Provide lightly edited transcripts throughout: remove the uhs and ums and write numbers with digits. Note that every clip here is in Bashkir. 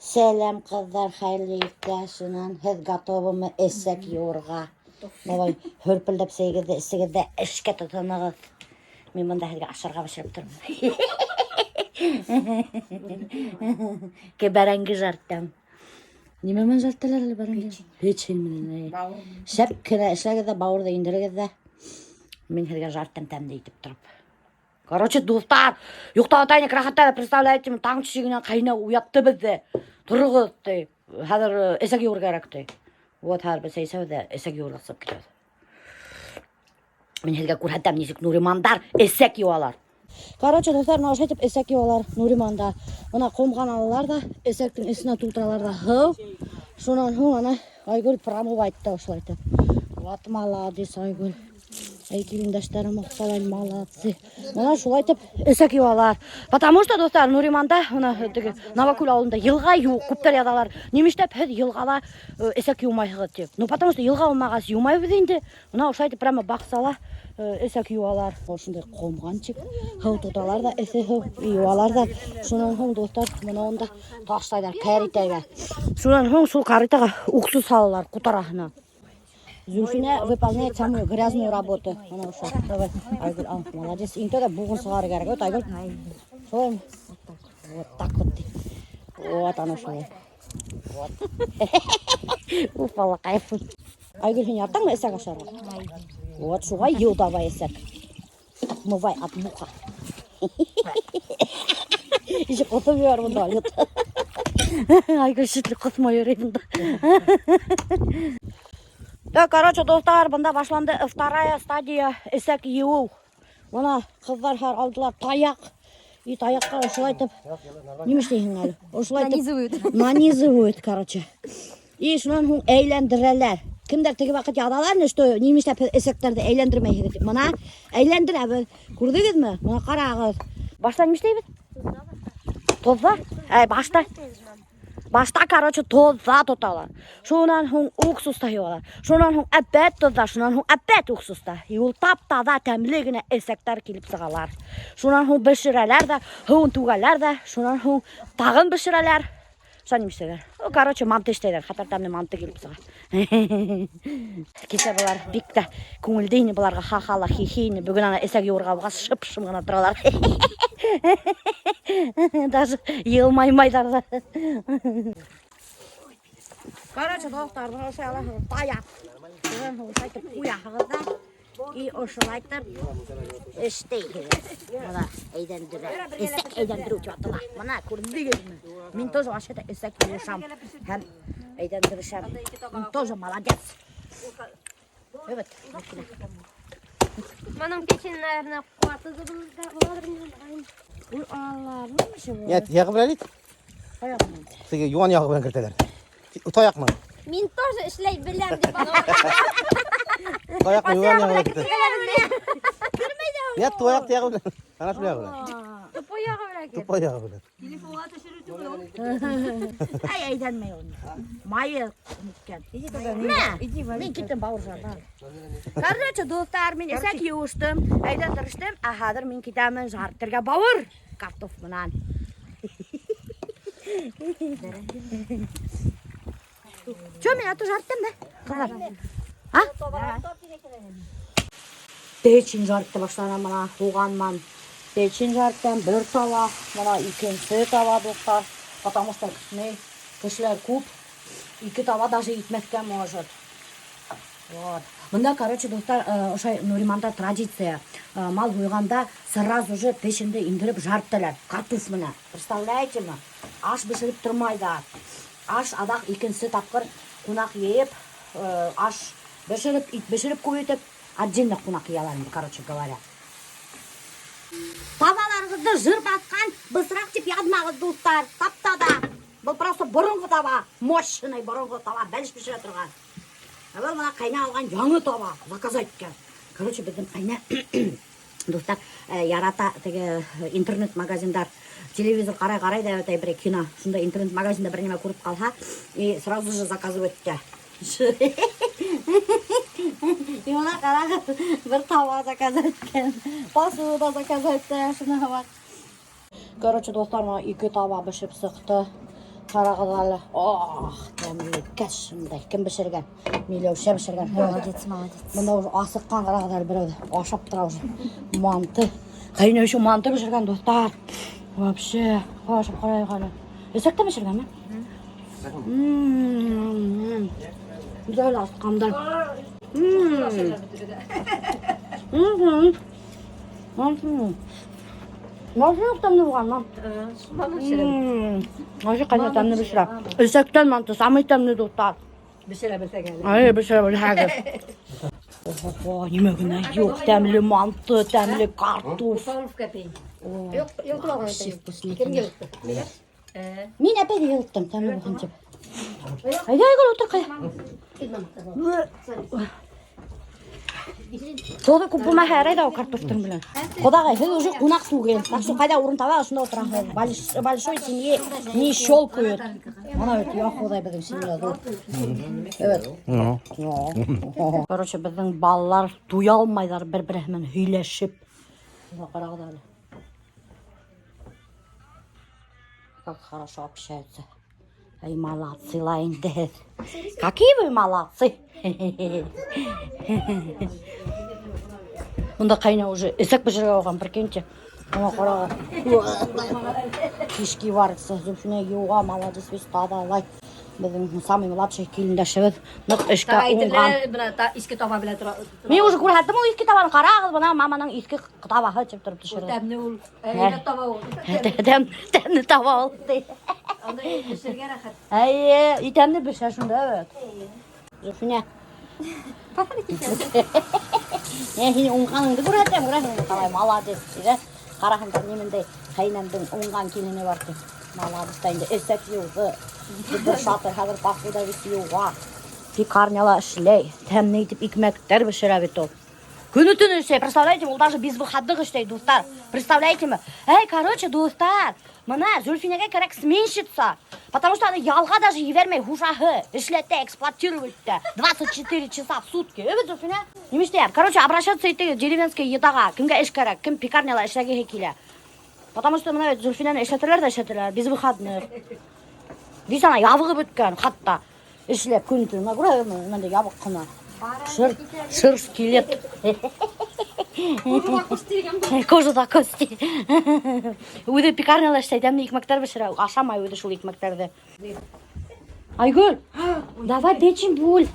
Сәләм, ҡыҙҙар, хәйерле иртә. Шунан һеҙ готовымы эсәк йыуырға? Давай, һөрпөлдәп сәйегеҙҙе эсегеҙ ҙә эшкә тотоноғоҙ. Мин бында һеҙгә ашарға бешереп торам. Бәрәңге жарттым. Нимә менән жарттылар әле бәрәңге? Печень менән. Шәп кенә эшләгеҙ ҙә, бауырҙы индерегеҙ ҙә. Мин һеҙгә жарттым тәмле итеп тороп. Короче, дуҫтар, йоҡлап ятайныҡ рәхәтләнеп, представляете, таң тишегенән ҡәйнә уятты беҙҙе. Тороғоҙ, ти. Хәҙер эсәк йыуырға кәрәк, ти. Вот хәҙер беҙ сәй эсәбеҙ ҙә эсәк йыуырға сығып китәбеҙ. Мин һеҙгә күрһәтәм, нисек Нуримандар эсәк йыуалар. Короче, дуҫтар, мына ошо итеп эсәк йыуалар Нуриманда. Бына ҡомған алалар ҙа, эсәктең эсенә тултыралар ҙа һыу. Шунан һуң ана Айгөл промывать итә ошолай итеп. Вот молодец, Айгөл. Эй, килендәштәрем, оҡталай, молодцы. Бына шулай итеп эсәк йыуалар. Потому что, дуҫтар, Нуриманда, бына теге Новокүл ауылында йылға юҡ, күптәр яҙалар. Нимештәп һеҙ йылғала эсәк йыумайһығыҙ тип. Ну, потому что йылға булмағас йыумайбыҙ инде. Бына ошолай итеп прямо баҡсала эсәк йыуалар. Ошондай ҡомғанчик, һыу тоталар ҙа, эҫе һыу йыуалар ҙа. Шунан һуң, дуҫтар, бына унда ташлайҙар кәритәгә. Шунан һуң шул кәритәгә уксус һалалар ҡутараһына. Зульфине выполняет самую грязную работу. Бына ошо. Давай, Айгөл, ал, молодец. Иң тәүҙә буғын сығарыр кәрәк. Вот, Айгөл. Шулай. Вот так вот. Вот ана шулай. Вот. Уф, балаҡай. Айгөл, һин яратаңмы эсәк ашарға? Вот, шуға йыу давай эсәк. Отмывай от муха. Еще ҡоҫоп ебәр бында, Алет. Айгөл шитле ҡоҫмай йөрөй бында. Так, короче, дуҫтар, бында башланды вторая стадия эсәк йыуыу. Бына ҡыҙҙар хәҙер алдылар таяҡ. И таяҡҡа ошолай итеп, нимә эшләйһең әле? Ошолай итеп Нанизывают. Нанизывают, короче. И шунан һуң әйләндерәләр. Кемдәр теге ваҡыт яҙалар, не что, нимә эшләп һеҙ эсәктәрҙе әйләндермәйһегеҙ тип. Бына әйләндерәбеҙ. Күрҙегеҙме? Бына ҡарағыҙ. Башта нимә эшләйбеҙ? Тоҙҙа? Әй, башта. Башта, короче, тоҙҙа тоталар. Шунан һуң уксуста йыуалар. Шунан һуң әпәт тоҙҙа, шунан һуң әпәт уксуста. И ул тап-таҙа тәмле генә эсәктәр килеп сығалар. Шунан һуң бешерәләр ҙә, һыуын түгәләр ҙә, шунан һуң тағын бешерәләр. Шунан нимә эшләйҙәр? Ну, короче, манты эшләйҙәр. Хәтәр тәмле манты килеп сыға. Кисә былар бик тә күңелде ине быларға ха-ха ла хи-хи ине. Бөгөн ана эсәк йыуырға булғас шып-шым ғына торалар. Даже йылмаймайҙар ҙа. Короче, дуҫтар, бына ошолай алаһығыҙ таяҡ. Шунан һуң ошолай итеп ҡуяһығыҙ ҙа и ошолай итеп эшләйһегеҙ. Бына әйләндерә. Эсәк әйләндереү тип атала. Бына күрҙегеҙме? Мин тоже вообще-то эсәк йыуышам һәм әйләндерешәм. Мин тоже молодец. Evet. Моның печень, наверное, ҡаты буладыр инде. Ой, Алла, был нимә был? Нет, яғы белән ит. Аяғы менән. Теге йыуан яғы белән кертәләр. Таяҡ менән. Мин тоже эшләй беләм тип. Таяҡ йыуан яғы белән кертәләр. Нет, таяҡ яғы белән. Ана шул яғы белән. Тупой яғы белән. Тупой яғы белән. Ай, әйләнмәй ул. Майы ниткән. Мә, мин киттем бауыр жарып. Короче, дуҫтар, мин эсәк йыуыштым, әйләндерештем, ә хәҙер мин китәмен жарттырға бауыр картоф менән. Чё, мин аты жарттым да? Ҡыҙҙар. А? Печень жарты башлана бына һуған менән. Печень жарттым, бер таба, бына икенсе таба, дуҫтар. Потому что ни, кешеләр күп, ике таба даже етмәҫкә может. Вот. Бында, короче, дуҫтар, ошай Нуриманда традиция. Мал һуйғанда сразу же печеньде индереп жарттылар. Картоф менән. Представляете ме? Аш бешереп тормайҙар. Аш аҙаҡ икенсе тапҡыр ҡунаҡ йыйып, аш бешереп, ит бешереп күп итеп, отдельно ҡунаҡ йыялар инде, короче говоря. Табаларығыҙҙы жир баҫҡан бысраҡ тип яҙмағыҙ, дуҫтар. Тап-таҙа. Был просто боронғо таба, мощный боронғо таба, бәлеш бешерә торған. Ә был бына ҡәйнә алған яңы таба, заказать иткән. Короче, беҙҙең ҡәйнә дуҫтар, ярата теге интернет-магазиндар. Телевизор ҡарай-ҡарай ҙа үтә бер кино. Шунда интернет-магазинда бер нимә күреп ҡалһа, и сразу же заказывать итә. И бына ҡарағыҙ, бер таба заказать иткән. Посуда заказать итә, шуны бар. Короче, дуҫтар, бына ике таба бешеп сыҡты. Ҡарағыҙ әле. Ох, тәмлекәс шундай. Кем бешергән? Миләүшә бешергән. Молодец, молодец. Бында уже асыҡҡан, ҡарағыҙ әле, берәүҙе. Ашап тора уже. Манты. Ҡәйнә еще манты бешергән, дуҫтар. Вообще, ашап ҡарайыҡ әле. Эсәк тә бешергәнме? Güzel asqandan. Мм. Nasıl тәмле булған, мам? Вообще ҡайнар тәмле бешерә. Эсәктән манты самый тәмле, дуҫтар. Бешерә белһәк әле. Ай, бешерә белһәгеҙ. Охо, нимә генә юҡ, тәмле манты, тәмле картуф. Павловка пей. Юҡ, юҡ. Вообще вкуснятина. Мин әпәй йылыттым, тәмле булһын тип. Әйҙә, Айгөл, ултыр ҡайҙа. Тоҙо күп булмаһа ярай ҙа ул картофтың менән. Ҡоҙағай, һеҙ уже ҡунаҡ түгел. Так что ҡайҙа урын табаһығыҙ, шунда ултыраһығыҙ. Большой семье не щелкают. Бына бит, я Хоҙай, беҙҙең семья ҙур. Evet. Ну. Короче, беҙҙең балалар туя алмайҙар бер-береһе менән һөйләшеп. Бына ҡарағыҙ әле. Как хорошо общаются. Ай, молодцы ла инде һеҙ. Какие вы молодцы. Бында ҡәйнә уже эсәк бешерергә алған, прикиньте. Бына ҡарағыҙ. Кишки варится, Зөлфинә йыуа, молодец, весь таҙалай. Беҙҙең самый младший килендәшебеҙ ныҡ эшкә уңған. Бына иҫке таба белән тора. Мин уже күрһәттем ул иҫке табаны, ҡарағыҙ, бына маманың иҫке табаһы тип тороп төшөрҙө. Тәмле ул. Әйбәт таба ул. Тәмле таба ул. ти. Анда бешергә рәхәт. Әйе, тәмле бешә шунда, evet. Зөлфинә. Мин һинең уңғаныңды күрһәтәм, күрәһең, ҡалай молодец, тиҙә. Ҡараһындар, ниндәй ҡәйнәмдең уңған килене бар ти. Молодец та инде, эсәк йыуҙы. Бер шатыр хәҙер посуда бит йыуа. Пекарняла эшләй, тәмле итеп икмәктәр бешерә бит ул. Көнө төнө эшләй, представляете, ул даже без выходных эшләй, дуҫтар. Представляете ме? Эй, короче, дуҫтар, бына Зөлфинәгә кәрәк сменщица. Потому что аны ялға даже ебәрмәй хужаһы. Эшләтә, эксплуатирует итә. 24 часа в сутки. Эйе, Зөлфинә? Нимә эшләйем? Короче, обращаться итегеҙ деревенская едаға. Кемгә эш кәрәк, кем пекарняла эшләгеһе килә. Потому что бына бит Зөлфинәне эшләтәләр ҙә эшләтәләр, без выходных. Весь ана ябығып бөткән, хатта эшләп көн төн. Бына күрәһегеҙме, бындай ябыҡ ҡына. Шыр, шыр скелет. Кожа до кости. Үҙе пекарняла эшләй, тәмле икмәктәр бешерә. Ашамай үҙе шул икмәктәрҙе. Айгөл, давай печень бүл.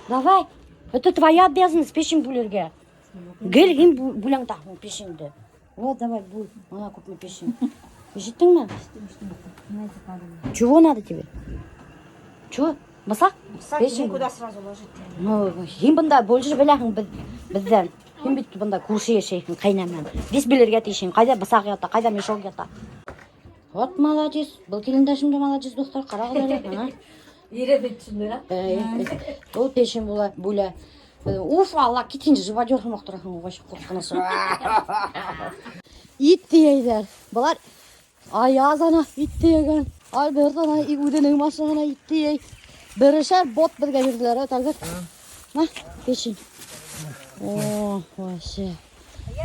Давай. Это твоя обязанность печень бүлергә. Гел һин бүләң дә печеньде. Вот, давай, бүл. Бына күпме печень. Ишеттеңме? Чего надо тебе? Чего? Бысаҡ? Печень. Куда сразу ложить? Ну, һин бында больше беләһең беҙҙән. Һин бит бында күрше йәшәйһең ҡәйнә менән. Весь белергә тейешһең, ҡайҙа бысаҡ ята, ҡайҙа мешок ята. Вот молодец. Был килендәшем дә молодец, дуҫтар. Ҡарағыҙ әле, ана. Ире бит төшөндө. Эй, ул печень була, бүлә. Уф, Алла, кит инде, живодер һымаҡ тораһың, вообще ҡурҡыныс. Ит тейәйҙәр. Былар Аяз ана ит тейәгән. Альберт ана үҙенең машинаһына ит тейәй. Берешәр бот беҙгә бирҙеләр, Альберт. На, печень. О, вообще.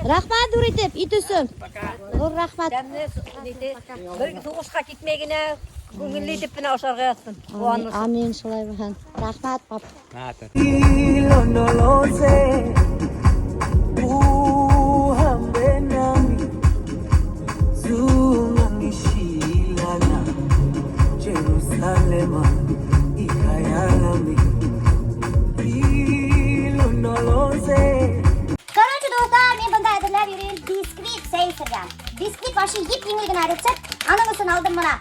Рәхмәт ҙур итеп, ит өсөн. Ҙур рәхмәт. Тәмле ните. Бер һуғышҡа китмәй генә күңелле итеп кенә ашарға яҙһын. Амин, амин, шулай булһын. Рәхмәт, пап. Ilondoloze uhambe nami zungangishilana Jerusalema ikhaya lami ilondoloze. Короче, дуҫтар, мин бында әҙерләп йөрөйөм бисквит сәй эсергә. Бисквит вообще еңел генә рецепт. Аның өсөн алдым бына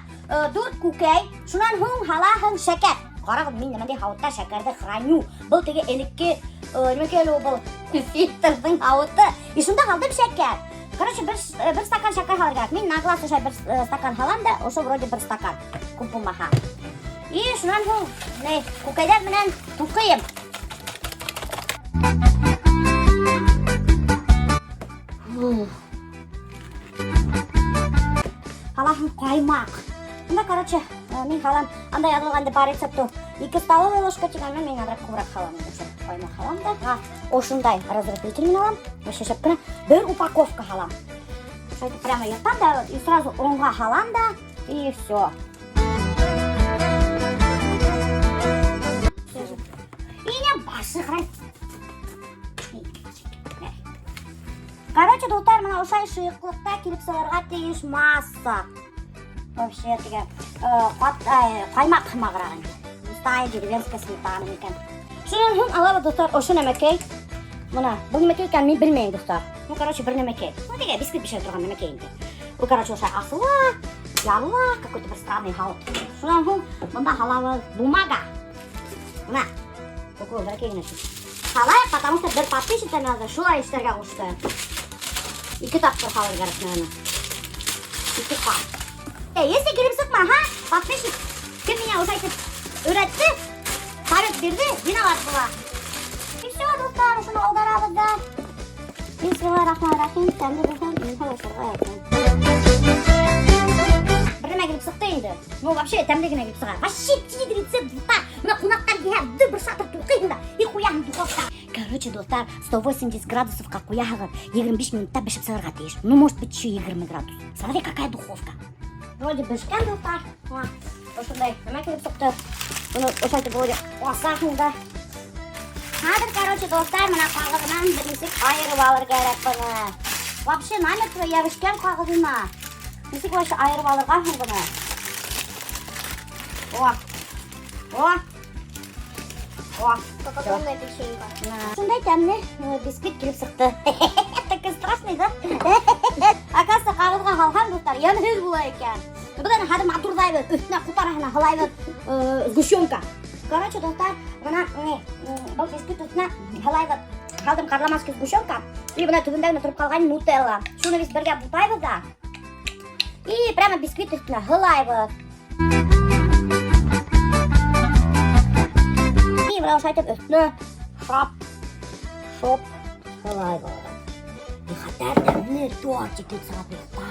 дүрт күкәй, шунан һуң һалаһың шәкәр. Ҡарағыҙ, мин ниндәй һауытта шәкәрҙе храню. Был теге элекке, нимәкәй әле ул был фильтрҙың һауыты. И шунда һалдым шәкәр. Короче, бер стакан шәкәр һалыр кәрәк. Мин на глаз ошолай бер стакан һалам да, ошо вроде бер стакан. Күп булмаһа. И шунан һуң, ни, күкәйҙәр менән туҡыйым. Һалаһың ҡаймаҡ. Бында, короче, мин һалам, анда яҙылған инде бар рецепту. 2 столовая ложка тигәнмен, мин аҙыраҡ күберәк һалам инде. Ошо ҡаймаҡ һалам да. А, ошондай разрыхлитель мин алам. Вообще шәп кенә бер упаковка һалам. Шулай итеп прямо йыртам да, и сразу онға һалам да, и все. Ашы, ҡарай. Короче, дуҫтар, бына ошолай шыйыҡлыҡта килеп сығырға тейеш масса. Вообще, теге, ҡаймаҡ һымағыраҡ инде. Густая деревенская сметана икән. Шунан һуң алабыҙ, дуҫтар, ошо нәмәкәй. Бына, был нәмәкәй икән, мин белмәйем, дуҫтар. Ну, короче, бер нәмәкәй. Ну, теге, бисквит бешерә торған нәмәкәй инде. Ул, короче, ошолай асыла, ябыла, какой-то бер странный һауыт. Шунан һуң бында һалабыҙ бумага. Бына, такой бәләкәй генә шул. Һалайыҡ, потому что бер подписчица надо шулай эшләргә ҡушты. Ике тапҡыр һалыр кәрәк, наверное. Ике ҡат. Если килеп сыҡмаһа, подписчик, кем миңә ошолай итеп өйрәтте, совет бирҙе, виноват була. И все, дуҫтар, ошоно ауҙарабыҙ ҙа. Бисмиллахиррахманиррахим, тәмле булһын, мин ашарға ятам. Бер нәмә килеп сыҡты инде. Ну, вообще, тәмле генә килеп сыға. Вообще, тиҙ рецепт, дуҫтар. Бына ҡунаҡтар килһә, бер шатыр туҡыйһың да, и ҡуяһың духовка. Короче, дуҫтар, 180 градусовҡа ҡуяһығыҙ, 25 минутта бешеп сығырға тейеш. Ну, может быть, еще 20 градус. Смотри, какая духовка. Вроде бешкән, дуҫтар. Ошондай нәмә килеп сыҡты. Быны ошолайтып вроде асаһың да. Хәҙер, короче, дуҫтар, бына ҡағыҙынан бер нисек айырып алыр кәрәк быны. Вообще, намертво йәбешкән ҡағыҙына. Нисек вообще айырып алырға һуң быны? О! О! О! Как огромная печенька. Шундай тәмле бисквит килеп сыҡты. Такой страшный, да? Оказывается, ҡағыҙға һалһаң, дуҫтар, йәмһеҙ була икән. Быны хәҙер матурҙайбыҙ, өҫтөнә ҡутараһына һалайбыҙ, сгущенка. Короче, дуҫтар, бына был бисквит өҫтөнә һалайбыҙ. Һалдым карламаский сгущенка. И бына төбөндә генә тороп ҡалған нутелла. Шуны беҙ бергә бутайбыҙ ҙа. И прямо бисквит өҫтөнә һалайбыҙ. И бына ошолай итеп өҫтөнә шап, шоп һалайбыҙ. И хәтәр тәмле тортик килеп сыға, дуҫтар.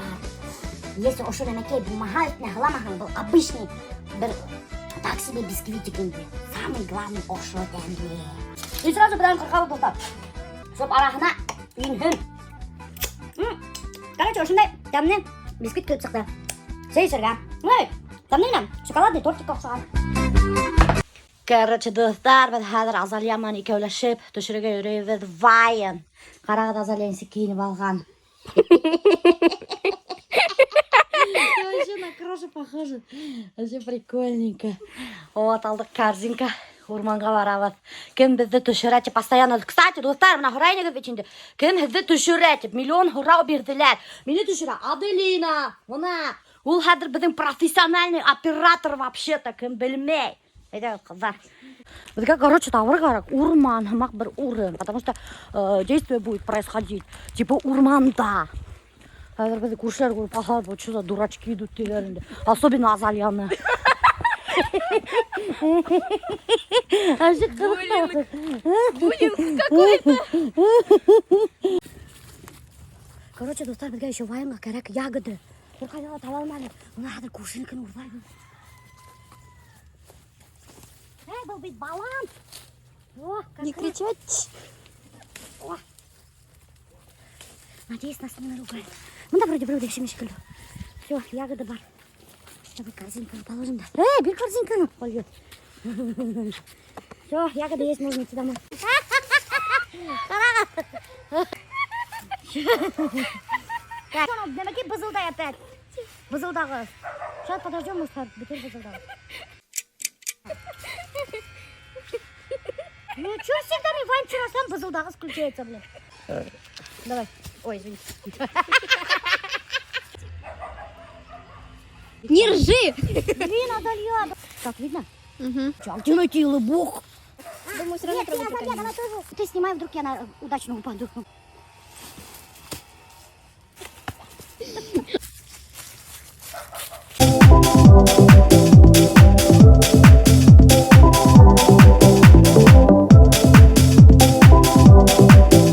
Если ошо нәмәкәй булмаһа, өҫтөнә һаламаһаң, был обычный бер так себе бисквитик инде. Самый главный ошо тәмле. И сразу бынан ҡырҡабыҙ, дуҫтар. Чтоб араһына инһен. Короче, ошондай тәмле бисквит килеп сыҡты. Сәй эсергә. Эй, тәмле генә, шоколадный тортикка оҡшаған. Короче, дуҫтар, беҙ хәҙер Азалия менән икәүләшеп төшөрөргә йөрөйбөҙ вайн. Ҡарағыҙ, Азалия нисек кейенеп алған. Вообще на кроша похожа. Вообще прикольненько. Вот, алдыҡ корзинка. Урманға барабыҙ. Кем беҙҙе төшөрә тип постоянно. Кстати, дуҫтар, бына һорай инегеҙ бит инде. Кем һеҙҙе төшөрә тип миллион һорау бирҙеләр. Мине төшөрә Аделина. Бына ул хәҙер беҙҙең профессиональный оператор вообще-то, кем белмәй. Әйҙә, ҡыҙҙар. Беҙгә, короче, табыр кәрәк урман һымаҡ бер урын, потому что действие будет происходить типа урманда. Хәҙер беҙҙе күршеләр күреп ҡалһа, вот что за дурачки идут тиҙәр инде. Особенно Азалияны. Вообще ҡыҙыҡ. Буллинг какой-то. Короче, дуҫтар, беҙгә еще вайнға кәрәк ягоды. Бер ҡайҙа ла таба алманым. Бына хәҙер күршенекен урлайбыҙ. Эй, был бит балан. О, как Не кричать. О. Надеюсь, нас не наругают. Ну да, вроде берәү ҙә шикелле. Все, ягоды бар. Давай корзинку положим. Да. Эй, бери корзинку. Пойдет. Все, ягоды есть, можно идти домой. Так, нәмәкәй бызылдай опять. Бызылдағыҙ. Сейчас подождем, может, бөтөр бызылдағыҙ. Ну, чё всегда мне вайн вчера сам бызылдағыҙ включается, блин. Давай. Ой, извините. Не ржи! Блин, Азалия. Так, видно? Угу. Чё, а где найти лыбух? Думаю, все равно Нет, ты, трогать Азалия, руками. давай тоже. Ты снимай, вдруг я на удачно упаду.